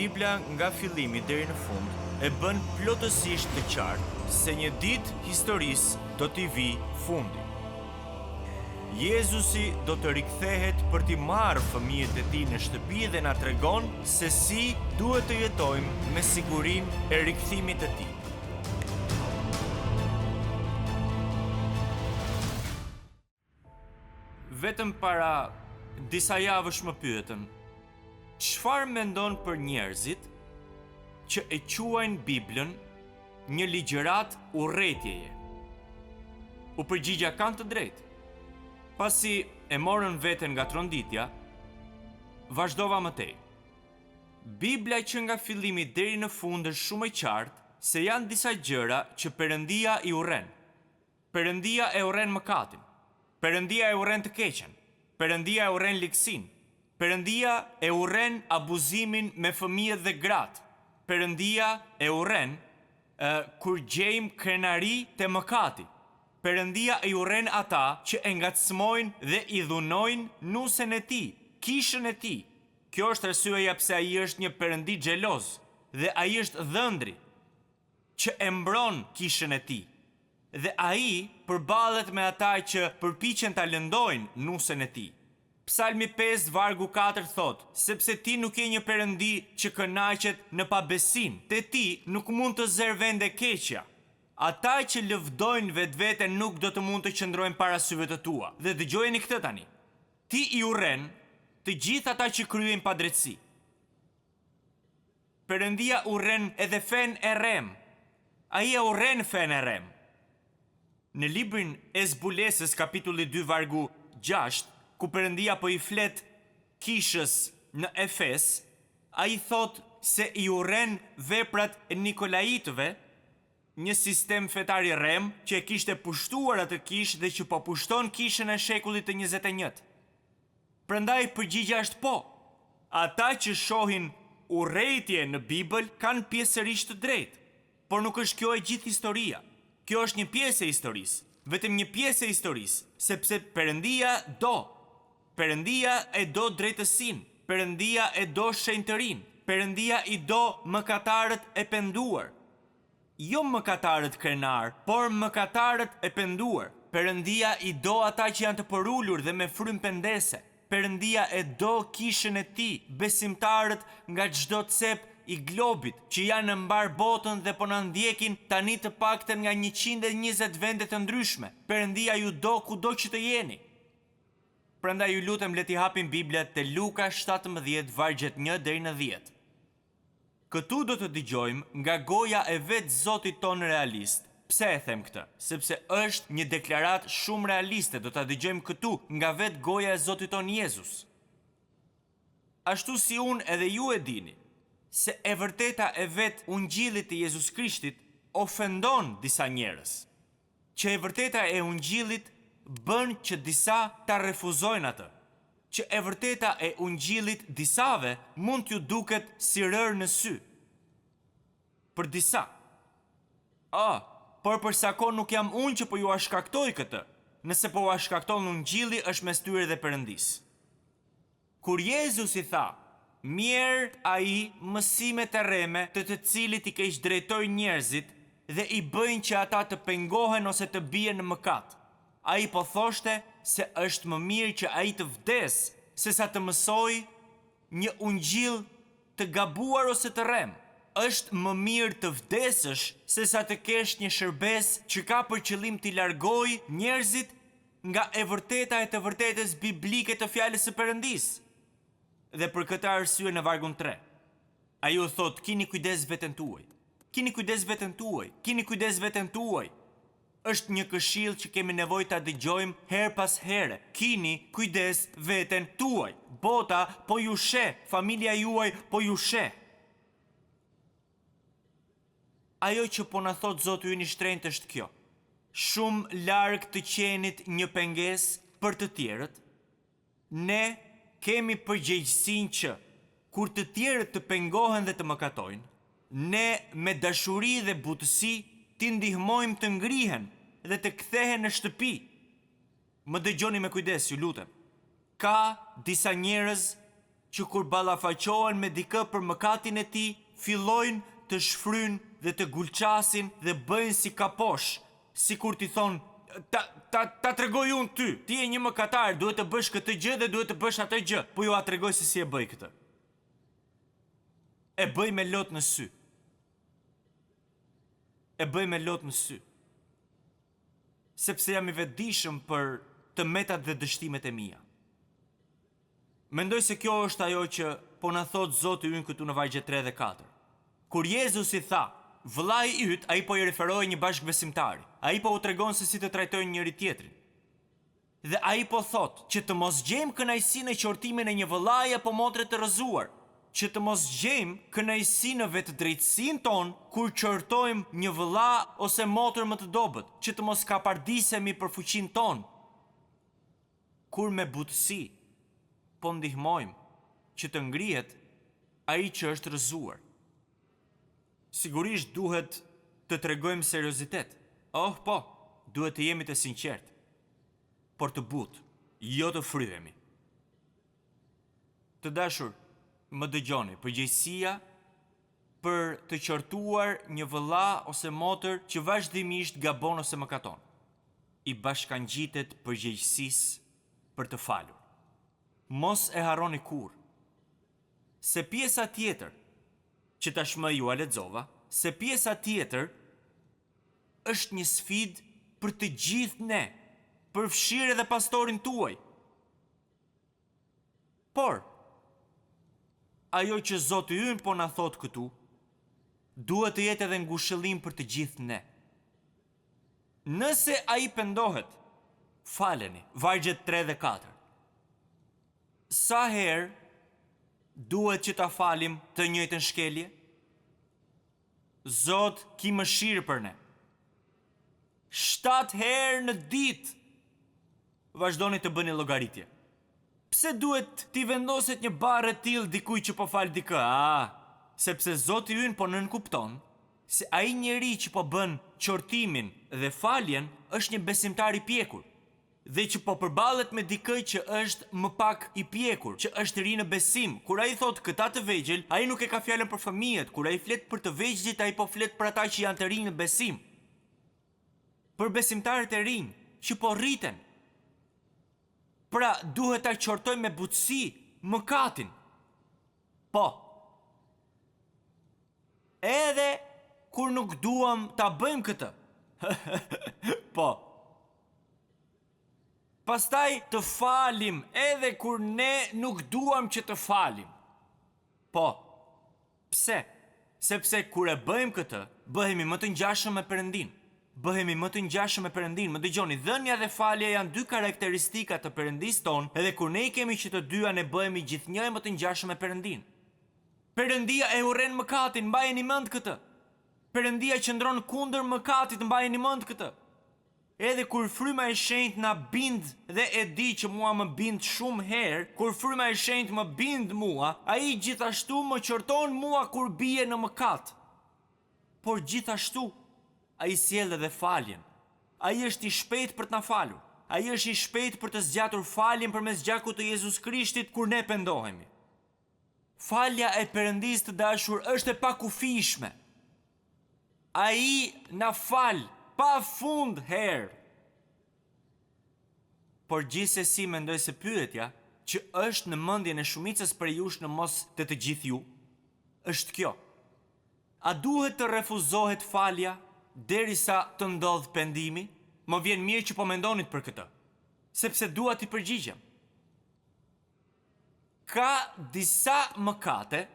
Bibla nga fillimi deri në fund e bën plotësisht të qartë se një ditë historisë do t'i vijë fundi. Jezusi do të rikthehet për t'i marrë fëmijët e tij në shtëpi dhe na tregon se si duhet të jetojmë me sigurinë e rikthimit të tij. Vetëm para disa javësh më pyetën, çfarë mendon për njerëzit që e quajnë Biblën një ligjëratë urrejtjeje? U përgjigja kanë të drejtë. Pasi e morën veten nga tronditja, vazhdova më tej. Bibla që nga fillimi deri në fund është shumë e qartë se janë disa gjëra që Perëndia i urren. Perëndia e urren mëkatin. Perëndia e urren të keqen. Perëndia e urren ligësinë. Perëndia e urren abuzimin me fëmijët dhe gratë. Perëndia e urren ë kur gjejmë krenari te mëkati. Perëndia i urren ata që e ngacmojnë dhe i dhunojnë nusen e tij, kishën e tij. Kjo është arsyeja pse ai është një Perëndi xheloz dhe ai është dhëndri. që e mbron kishën e tij. Dhe ai përballet me ata që përpiqen ta lëndojnë nusen e tij. Psalmi pesë vargu katër thotë, Sepse ti nuk je një Perëndi që kënaqet në pabesinë, te ti nuk mund të zërë vend e keqja. Ata që lëvdojnë vetveten nuk do të mund të qëndrojnë para syve të tua. Dhe dëgjojeni këtë tani. Ti i urren të gjithë ata që kryejnë padrejtësi. Perëndia urren edhe fenë e rremë. Ai e urren fenë e rremë. Në librin e Zbulesës kapitulli dy vargu gjashtë, ku Perëndia po i flet kishës në Efes, ai thotë se i urren veprat e Nikolaitëve, një sistem fetar i rremë që e kishte pushtuar atë kishë dhe që po pushton kishën e shekullit të 21. Prandaj përgjigja është po. Ata që shohin urrejtje në Bibël kanë pjesërisht të drejtë. Por nuk është kjo e gjithë historia. Kjo është një pjesë e historisë, vetëm një pjesë e historisë, sepse Perëndia do. Perëndia e do drejtësinë, Perëndia e do shenjtërinë, Perëndia i do mëkatarët e penduar. Jo mëkatarët krenarë, por mëkatarët e penduar. Perëndia i do ata që janë të përulur dhe me frymë pendese. Perëndia e do kishën e Tij, besimtarët nga çdo cep i globit, që janë në mbarë botën dhe po na ndjekin tani të paktën nga 120 vende të ndryshme. Perëndia ju do kudo që të jeni. Prandaj ju lutem le t'i hapim Biblat te Luka 17 vargjet 1 deri në 10. Këtu do të dëgjojmë nga goja e vetë Zotit tonë realist. Pse e them këtë? Sepse është një deklaratë shumë realiste, do ta dëgjojmë këtu nga vetë goja e Zotit tonë Jezus. Ashtu si unë edhe ju e dini, se e vërteta e vetë Ungjillit të Jezus Krishtit ofendon disa njerëz. Që e vërteta e Ungjillit bën që disa ta refuzojnë atë. Që e vërteta e Ungjillit disave mund t'ju duket si rërë në sy. Për disa. Ah, por për sa kohë nuk jam unë që po jua shkaktoj këtë, nëse po ua shkakton Ungjilli është mes tyre dhe Perëndisë. Kur Jezusi tha, Mjerë ai mësimet e rreme të të cilit i keqdrejtojnë njerëzit dhe i bëjnë që ata të pengohen ose të bien në mëkat, ai po thoshte se është më mirë që ai të vdesë sesa të mësojë një ungjill të gabuar ose të rremë. Është më mirë të vdesësh sesa të kesh një shërbesë që ka për qëllim t'i largojë njerëzit nga e vërteta e të vërtetës biblike të Fjalës së Perëndisë. Dhe për këtë arsye në vargun 3, ai u thotë kini kujdes veten tuaj. Kini kujdes veten tuaj, kini kujdes veten tuaj. Është një këshillë që kemi nevojë ta dëgjojmë herë pas here. Kini kujdes veten tuaj. Bota po ju sheh, familja juaj po ju sheh. Ajo që po na thotë Zoti ynë i shtrenjtë është kjo. Shumë larg të qenit një pengesë për të tjerët, ne kemi përgjegjësinë që, kur të tjerët të pengohen dhe të mëkatojnë, ne me dashuri dhe butësi t'i ndihmojmë të ngrihen dhe të kthehen në shtëpi. Më dëgjoni me kujdes, ju lutem. Ka disa njerëz. që kur ballafaqohen me dikë për mëkatin e tij, fillojnë të shfryjnë dhe të gulçasin dhe bëjnë si kaposh, sikur t'i thonë, Ta, ta, ta tregoj unë ty, ti je një mëkatar, duhet të bësh këtë gjë dhe duhet të bësh atë gjë. Po jua tregoj se si e bëj këtë. E bëj me lot në sy. E bëj me lot në sy. Sepse jam i vetëdijshëm për të metat dhe dështimet e mia. Mendoj se kjo është ajo që po na thotë Zoti ynë këtu në vargjet 3 dhe 4. Kur Jezusi tha, Vëllai yt, ai po i referohej një bashkëbesimtari. Ai po u tregon se si të trajtojnë njëri-tjetrin. Dhe ai po thotë që të mos gjejmë kënaqësi në qortimin e një vëllai apo motre të rrëzuar, që të mos gjejmë kënaqësi në vetëdrejtësinë tonë kur qortojmë një vëlla ose motër më të dobët, që të mos kapardisemi për fuqinë tonë, kur me butësi po ndihmojmë që të ngrihet ai që është rrëzuar. Sigurisht duhet të tregojmë seriozitet. Oh, po, duhet të jemi të sinqertë, por të butë, jo të fryhemi. Të dashur, më dëgjoni, përgjegjësia për të qortuar një vëlla ose motër që vazhdimisht gabon ose mëkaton, i bashkangjitet përgjegjësisë për të falur. Mos e harroni kurrë se pjesa tjetër, që tashmë jua lexova, se pjesa tjetër është një sfidë për të gjithë ne, përfshirë edhe pastorin tuaj. Por, ajo që Zoti ynë po na thotë këtu, duhet të jetë edhe ngushëllim për të gjithë ne. Nëse ai pendohet, faleni, vargjet 3 dhe 4. Sa herë duhet që ta falim të njëjtën shkelje? Zot, ki mëshirë për ne. 7 herë në ditë vazhdoni të bëni llogaritje. Pse duhet t'i vendoset një barrë e tillë dikujt që po fal dikë? Ah, sepse Zoti ynë po nënkupton se ai njeri që po bën qortimin dhe faljen është një besimtar i pjekur dhe që po përballet me dikë që është më pak i pjekur, që është ri në besim. Kur ai thotë këta të vegjël, ai nuk e ka fjalën për fëmijët, kur ai flet për të vegjlit, ai po flet për ata që janë të rinj në besim. Për besimtarët e rinj që po rriten. Pra, duhet ta qortojmë me butësi mëkatin. Po. Edhe kur nuk duam ta bëjmë këtë. po. Pastaj të falim edhe kur ne nuk duam që të falim. Po. Pse? Sepse kur e bëjmë këtë, bëhemi më të ngjashëm me Perëndinë. Bëhemi më të ngjashëm me Perëndinë. Më dëgjoni, dhënia dhe falja janë dy karakteristika të Perëndisë tonë, edhe kur ne i kemi që të dyja ne bëhemi gjithnjë e më të ngjashëm me Perëndinë. Perëndia e urren mëkatin, mbajeni mend këtë. Perëndia qëndron kundër mëkatit, mbajeni mend këtë. Edhe kur Fryma e Shenjtë na bind dhe e di që mua më bind shumë herë, kur Fryma e Shenjtë më bind mua, Ai gjithashtu më qorton mua kur bie në mëkat. Por gjithashtu, Ai sjell edhe faljen. Ai është i shpejtë për të na falur. Ai është i shpejtë për të zgjatur faljen përmes gjakut të Jezus Krishtit kur ne pendohemi. Falja e Perëndisë të dashur është e pakufishme. Ai na fal pa fund herë. Por gjithsesi mendoj se pyetja që është në mendjen e shumicës prej jush në mos të të gjithë ju, është kjo. A duhet të refuzohet falja derisa të ndodhë pendimi? Më vjen mirë që po mendonit për këtë, sepse dua t'i përgjigjem. Ka disa mëkate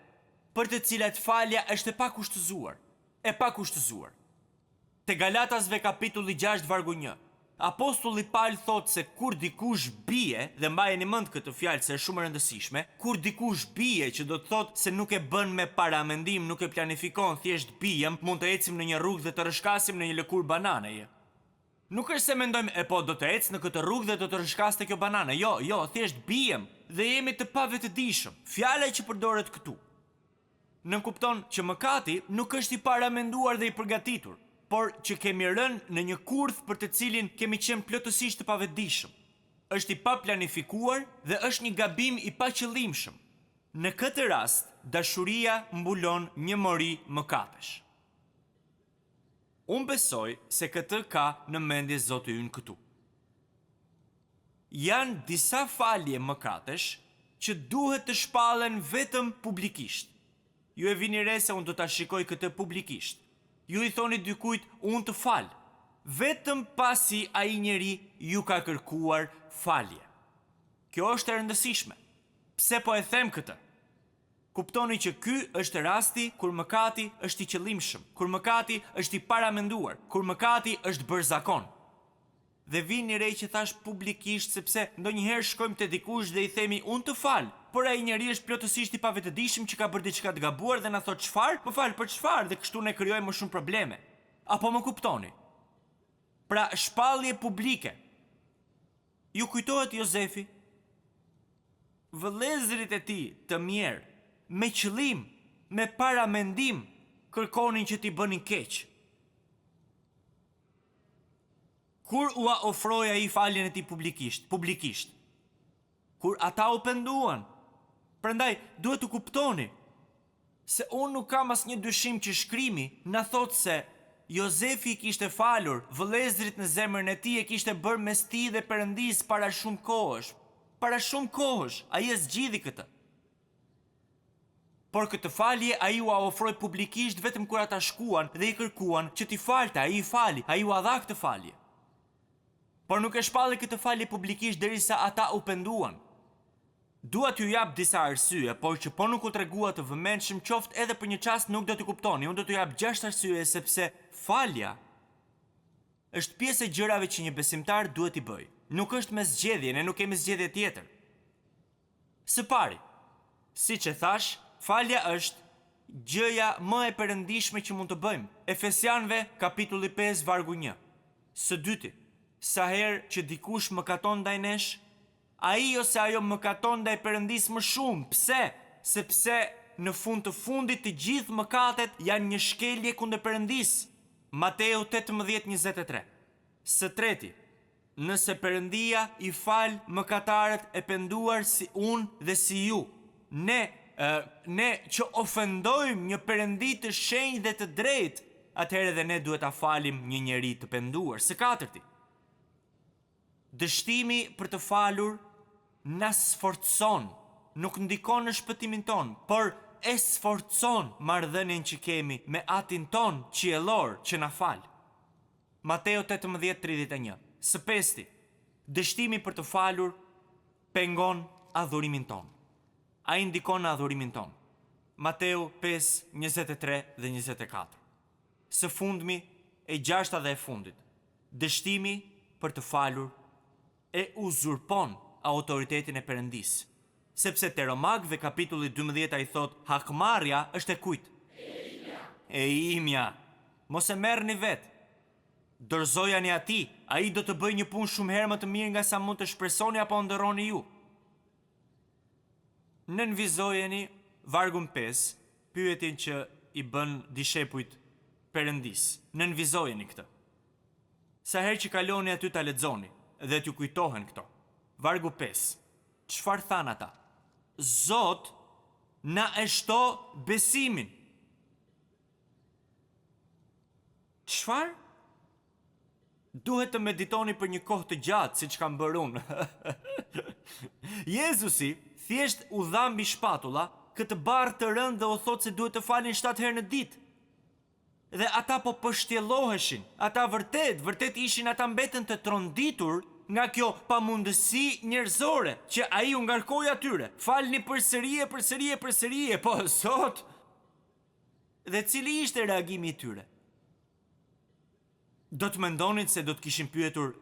për të cilat falja është e pakushtëzuar, e pakushtëzuar. Te Galatasve kapitulli 6 vargu 1, Apostulli Pal thotë se kur dikush bie, dhe mbajeni mend këtë fjalë se është shumë e rëndësishme, kur dikush bie, që do të thotë se nuk e bën me paramendim, nuk e planifikon, thjesht biem, mund të ecim në një rrugë dhe të rrëshkasim në një lëkurë bananeje. Nuk është se mendojmë e po do të ec në këtë rrugë dhe do të rrëshkas te kjo banane. Jo, jo, thjesht biem dhe jemi të pavetëdijshëm. Fjala që përdoret këtu nënkupton që mëkati nuk është i paramenduar dhe i përgatitur, por që kemi rënë në një kurth për të cilin kemi qenë plotësisht të pavetëdijshëm. Është i paplanifikuar dhe është një gabim i paqëllimshëm. Në këtë rast, dashuria mbulon një mori mëkatesh. Unë besoj se këtë ka në mendje Zoti ynë këtu. Janë disa falje mëkatesh që duhet të shpallen vetëm publikisht. Ju e vini re se unë do ta shikoj këtë publikisht. Ju i thoni dikujt unë të fal, vetëm pasi ai njeri ju ka kërkuar falje. Kjo është e rëndësishme. Pse po e them këtë? Kuptoni që ky është rasti kur mëkati është i qëllimshëm, kur mëkati është i paramenduar, kur mëkati është bërë zakon. Dhe vini re që thashë publikisht sepse ndonjëherë shkojmë te dikush dhe i themi unë të fal, por ai njeri është plotësisht i pavetëdijshëm që ka bërë diçka të gabuar dhe na thotë çfarë, më fal për çfarë dhe kështu ne krijojmë më shumë probleme. A po më kuptoni? Pra shpallje publike. Ju kujtohet Jozefi? Vëllezërit e tij të mjerë, me qëllim, me paramendim, kërkonin që t'i bënin keq. Kur ua ofroi ai faljen e tij publikisht, publikisht? Kur ata u penduan. Prandaj, duhet të kuptoni se unë nuk kam asnjë dyshim që Shkrimi na thotë se Jozefi i kishte falur vëllezërit në zemrën e tij e kishte bërë mes tij dhe Perëndisë para shumë kohësh. Para shumë kohësh, ai e zgjidhi këtë. Por këtë falje ai ua ofroi publikisht vetëm kur ata shkuan dhe i kërkuan që t'i falte, ai i fali, ai ua dha këtë falje. Por nuk e shpalli këtë falje publikisht derisa ata u penduan. Dua t'ju jap disa arsye, por që po nuk u treguat të vëmendshëm qoftë edhe për një çast nuk do t'i kuptoni. Unë do t'ju jap gjashtë arsye sepse falja është pjesë e gjërave që një besimtar duhet t'i bëjë. Nuk është me zgjedhje, ne nuk kemi zgjedhje tjetër. Së pari, siç e thashë, falja është gjëja më e perëndishme që mund të bëjmë. Efesianëve kapitulli 5 vargu 1. Së dyti, sa herë që dikush mëkaton ndaj nesh, Ai ose ajo mëkaton ndaj Perëndisë më shumë. Pse? Sepse në fund të fundit të gjithë mëkatet janë një shkelje kundër Perëndisë. Mateu 18, 23. Së treti, nëse Perëndia i fal mëkatarët e penduar si unë dhe si ju, ne, ë, ne që ofendojmë një Perëndi të shenjtë dhe të drejtë, atëherë edhe ne duhet ta falim një njeri të penduar. Së katërti, Dështimi për të falur na sforcon, nuk ndikon në shpëtimin tonë, por e sforcon marrëdhënien që kemi me Atin tonë qiellor që na fal. Mateo 18, 31. Së pesti, dështimi për të falur pengon adhurimin tonë. Ai ndikon në adhurimin tonë. Mateu 5, 23 dhe 24. Së fundmi, e gjashta dhe e fundit, dështimi për të falur e uzurpon autoritetin e Perëndisë. Sepse te Romakëve kapitulli 12 ai thotë, hakmarrja është e kujt? E imja. E imja. Mos e merrni vetë. Dorëzojani atij, ai do të bëjë një punë shumë herë më të mirë nga sa mund të shpresoni apo ëndërroni ju. Nënvizojeni vargun 5, pyetjen që i bënë dishepujt Perëndisë. Nënvizojeni këtë. Sa herë që kaloni aty ta lexoni dhe t'ju kujtohen këto. Vargu 5. Çfarë thanë ata? Zot, na e shto besimin. Çfarë? Duhet të meditoni për një kohë të gjatë, siç kam bërë unë. Jezusi thjesht u dha mbi shpatulla këtë barrë të rëndë dhe u thotë se duhet të falin 7 herë në ditë. Dhe ata po pështjelloheshin. Ata vërtet, vërtet ishin ata mbetën të tronditur nga kjo pamundësi njerëzore që ai u ngarkoi atyre. Falni përsëri e përsëri e përsëri e po Zot. Dhe cili ishte reagimi i tyre? Do të mendonit se do të kishin pyetur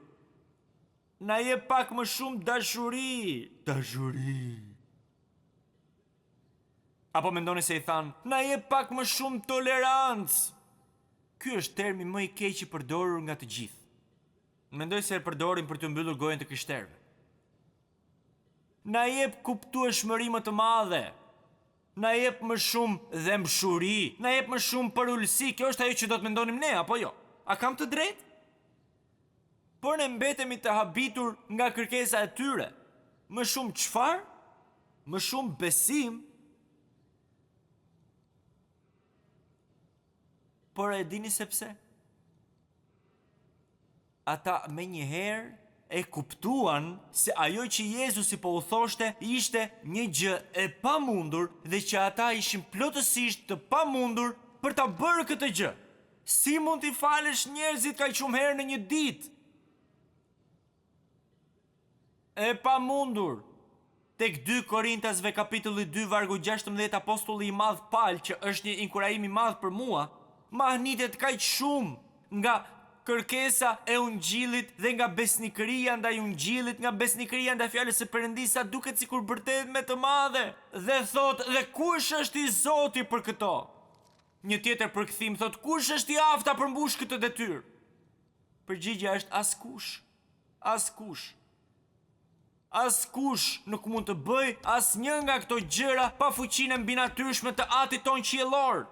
Na jep pak më shumë dashuri, dashuri. Apo mendoni se i thanë, na jep pak më shumë tolerancë. Ky është termi më i keq i përdorur nga të gjithë. Mendoj se e përdorin për të mbyllur gojën të krishterëve. Na jep kuptueshmëri më të madhe. Na jep më shumë dhembshuri, na jep më shumë përulësi, kjo është ajo që do të mendonim ne, apo jo? A kam të drejtë? Por ne mbetemi të habitur nga kërkesa e tyre. Më shumë çfarë? Më shumë besim. Por a e dini se pse? Ata menjëherë e kuptuan se ajo që Jezusi po u thoshte ishte një gjë e pamundur dhe që ata ishin plotësisht të pamundur për ta bërë këtë gjë. Si mund t'i falësh njerëzit kaq shumë herë në një ditë? E pamundur! Tek 2 Korintasve kapitulli 2 vargu 16 apostulli i madh Pal që është një inkurajim i madh për mua, mahnitet kaq shumë nga kërkesa e ungjillit dhe nga besnikëria ndaj ungjillit, nga besnikëria ndaj fjalës së Perëndisë sa duket sikur bërtet me të madhe dhe thotë dhe kush është i zoti për këto? Një tjetër përkthim thotë kush është i aftë ta përmbushë këtë detyrë? Përgjigja është askush. Askush. Askush nuk mund të bëjë asnjë nga këto gjëra pa fuqinë e mbinatyrshme të Atit tonë qiellor.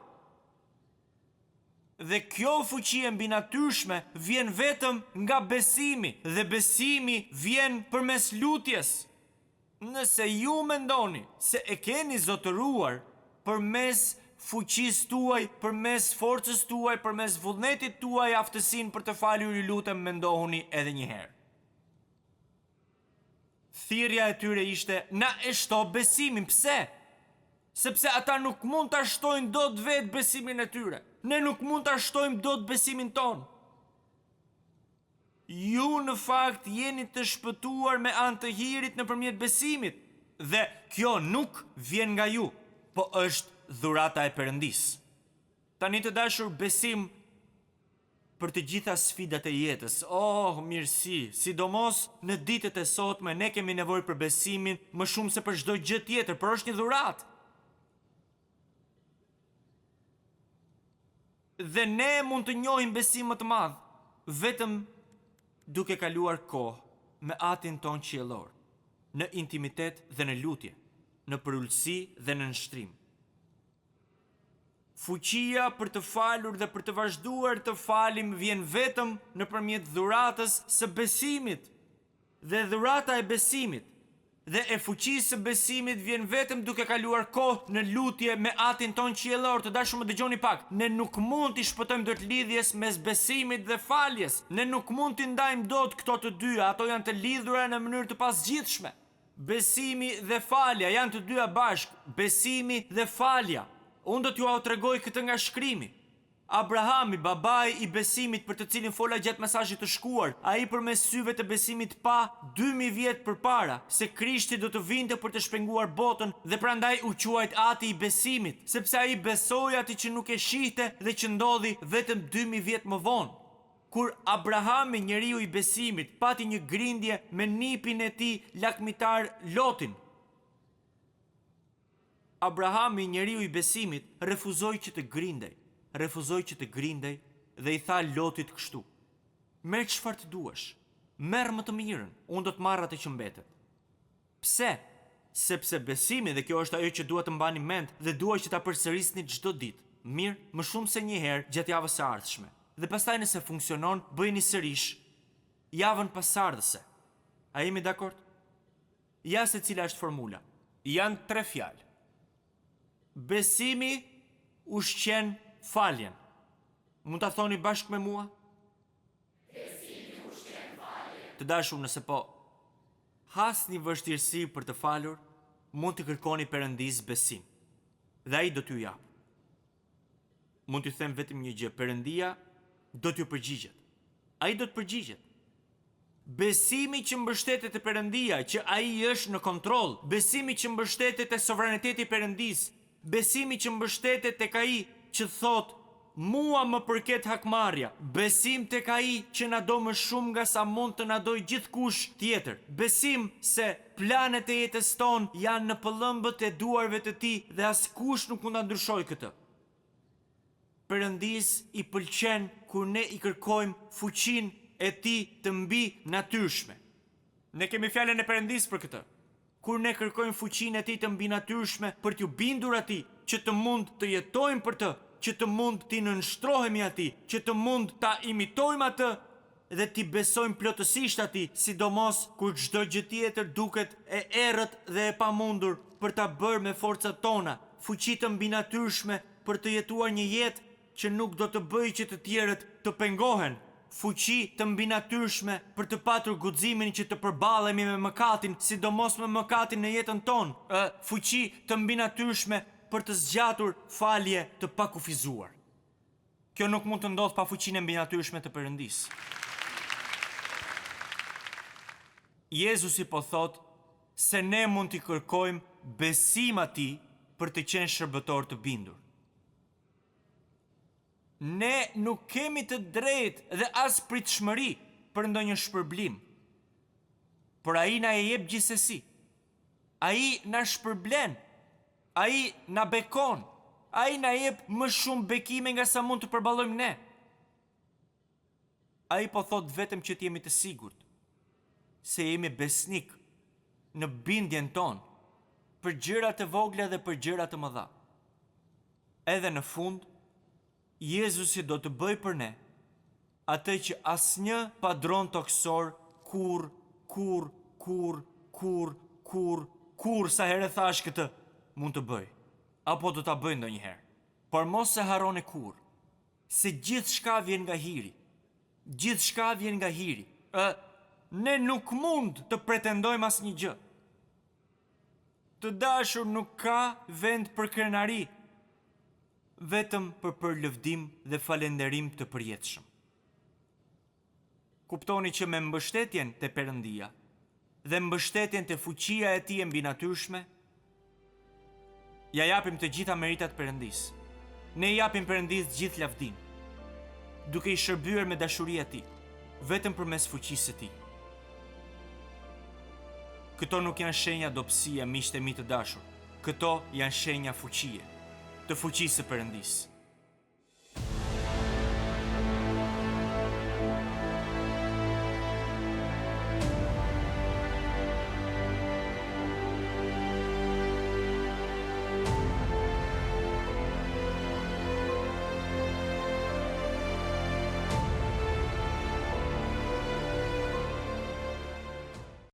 Dhe kjo fuqi e mbinatyrshme vjen vetëm nga besimi dhe besimi vjen përmes lutjes. Nëse ju mendoni se e keni zotëruar përmes fuqisë tuaj, përmes forcës tuaj, përmes vullnetit tuaj aftësinë për të falur, ju lutem mendohuni edhe një herë. Thirrja e tyre ishte na e shto besimin. Pse? Sepse ata nuk mund ta shtojnë dot vetë besimin e tyre. Ne nuk mund ta shtojmë dot besimin tonë. Ju në fakt jeni të shpëtuar me anë të hirit nëpërmjet besimit, dhe kjo nuk vjen nga ju, po është dhurata e Perëndisë. Tani të dashur besim për të gjitha sfidat e jetës. Oh, mirësi, sidomos në ditët e sotme ne kemi nevojë për besimin më shumë se për çdo gjë tjetër, por është një dhuratë. Dhe ne mund të njohim besim më të madh vetëm duke kaluar kohë me Atin tonë qiellor, në intimitet dhe në lutje, në përulësi dhe nënshtrim. Fuqia për të falur dhe për të vazhduar të falim vjen vetëm nëpërmjet dhuratës së besimit. Dhe dhurata e besimit dhe e fuqisë së besimit vjen vetëm duke kaluar kohë në lutje me Atin tonë qiellor. Të dashur më dëgjoni pak, ne nuk mund t'i shpëtojmë dot lidhjes mes besimit dhe faljes. Ne nuk mund t'i ndajmë dot këto të dyja, ato janë të lidhura në mënyrë të pazgjidhshme. Besimi dhe falja janë të dyja bashkë, besimi dhe falja. Unë do t'jua tregoj këtë nga Shkrimi. Abrahami, babai i besimit për të cilin fola gjatë mesazhit të shkuar, ai përmes syve të besimit pa, 2000 vjet përpara, se Krishti do të vinte për të shpenguar botën dhe prandaj u quajt ati i besimit, sepse ai besoi atë që nuk e shihte dhe që ndodhi vetëm 2000 vjet më vonë. Kur Abrahami, njeriu i besimit, pati një grindje me nipin e tij lakmitar Lotin. Abrahami, njeriu i besimit, refuzoi që të grindej, refuzoi që të grindej dhe i tha Lotit kështu: Merr çfarë të duash, merr më të mirën, unë do të marr atë që mbetet. Pse? Sepse besimi, dhe kjo është ajo që dua të mbani mend dhe dua që ta përsërisni çdo ditë, mirë, më shumë se një herë gjatë javës së ardhshme. Dhe pastaj nëse funksionon, bëjeni sërish javën pasardhëse. A jemi dakord? Ja se cila është formula. Janë tre fjalë. Besimi ushqen faljen. Mund ta thoni bashkë me mua? Besimi ushqen faljen. Të dashur, nëse po hasni vështirësi për të falur, mund t'i kërkoni Perëndisë besim dhe ai do t'ju japë. Mund t'ju them vetëm një gjë, Perëndia do t'ju përgjigjet. Ai do të përgjigjet. Besimi që mbështetet te Perëndia, që Ai është në kontroll, besimi që mbështetet te sovraniteti i Perëndisë, besimi që mbështetet tek Ai që thotë, Mua më përket hakmarrja, besim tek Ai që na do më shumë nga sa mund të na dojë gjithkush tjetër, besim se planet e jetës tonë janë në pëllëmbët e duarve të Tij dhe askush nuk mund ta ndryshojë këtë. Perëndisë i pëlqen kur ne i kërkojmë fuqinë e Tij të mbinatyrshme. Ne kemi fjalën e Perëndisë për këtë. Kur ne kërkojmë fuqinë e Tij të mbinatyrshme për t'iu bindur Atij, që të mund të jetojmë për Të, që të mund t'i nënshtrohemi Atij, që të mund ta imitojmë Atë dhe t'i besojmë plotësisht Atij, sidomos kur çdo gjë tjetër duket e errët dhe e pamundur për ta bërë me forcat tona, fuqi të mbinatyrshme për të jetuar një jetë. që nuk do të bëjë që të tjerët të pengohen, fuqi të mbinatyrshme për të patur guximin që të përballemi me mëkatin, sidomos me mëkatin në jetën tonë, ë, fuqi të mbinatyrshme për të zgjatur falje të pakufizuar. Kjo nuk mund të ndodhë pa fuqinë e mbinatyrshme të Perëndisë. Jezusi po thotë se ne mund t'i kërkojmë besim Atij për të qenë shërbëtorë të bindur. Ne nuk kemi të drejtë dhe as pritshmëri për ndonjë shpërblim. Por Ai na e jep gjithsesi. Ai na shpërblen. Ai na bekon. Ai na jep më shumë bekime nga sa mund të përballojmë ne. Ai po thotë vetëm që të jemi të sigurt se jemi besnikë në bindjen tonë për gjëra të vogla dhe për gjëra të mëdha. Edhe në fund, Jezusi do të bëjë për ne atë që asnjë padron tokësor kurrë, kurrë, kurrë, kurrë, kurrë, kurrë, sa herë e thashë këtë, mund të bëjë, apo do ta bëjë ndonjëherë. Por mos e harroni kurrë, se gjithçka vjen nga hiri. Gjithçka vjen nga hiri. Ë, ne nuk mund të pretendojmë asnjë gjë. Të dashur nuk ka vend për krenari, vetëm për përlëvdim dhe falënderim të përjetshëm. Kuptoni që me mbështetjen te Perëndia dhe mbështetjen te fuqia e Tij e mbinatyrshme, ia japim të gjitha meritat Perëndisë. Ne i japim Perëndisë gjithë lavdinë, duke i shërbyer me dashuri Atij, vetëm përmes fuqisë së Tij. Këto nuk janë shenja dobësie, miqtë e mi të dashur. Këto janë shenja fuqie, të fuqisë së Perëndisë.